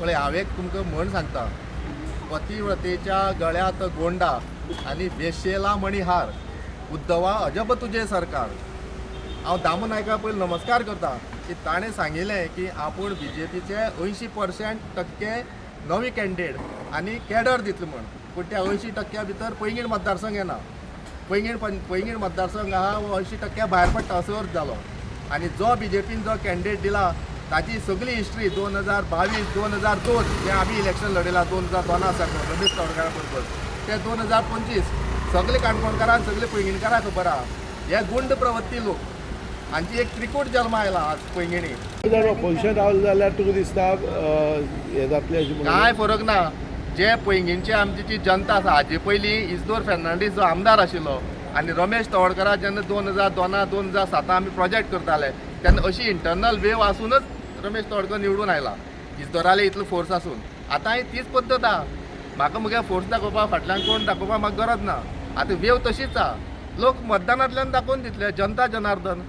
पळय, हांव एक तुमकां म्हण सांगता, पतिव्रतेच्या गळ्यात गोंडा आनी वेश्येला मणिहार, उद्धवा अजब तुजें सरकार. हांव दामू नायका पयलीं नमस्कार करता की ताणें सांगिल्लें की आपूण बीजेपीचे 80% टक्के नवी कॅन्डिडेट आनी कॅडर दितले म्हण. पूण त्या 80 टक्क्या भितर पैंगीण मतदारसंघ येना. पैंगीण मतदारसंघ आहा हो 80 टक्क्या भायर पडटा असो अर्थ जालो. आनी जो बीजेपीन जो कॅन्डिडेट दिला ताची सगळी हिस्ट्री 2022, 2002 जे आमी इलेक्शन लढयला 2002 साकून रमेश तवडकारा बरोबर ते 2025, सगळे काणकोणकारांक, सगळे पैंगीणकारांक खबर आहा. हे गुंड प्रवृत्ती लोक हांची एक त्रिकूट जल्मा आयला आज पैंगिणी. जर ऑपोजिशन रावले जाल्यार तुका दिसता हें जातलें अशें म्हणून? कांय फरक ना. जे पैंगीणची आमची जी जनता आसा, हाजे पयलीं इजदोर फेर्नांडीस जो आमदार आशिल्लो आनी रमेश तवडकारा जेन्ना 2002, 2007 आमी प्रोजेक्ट करताले तेन्ना अशी इंटरनल वेव आसूनच रमेश तवडकर निवडून आयला, इजदोराले इतलो फोर्स आसून. आतांय तीच पद्दत आहा. म्हाका मुगे फोर्स दाखोवपा फाटल्यान कोण दाखोवपा म्हाका गरज ना. आतां वेव तशीच आहा. लोक मतदानांतल्यान दाखोवन दितले. जनता जनार्दन.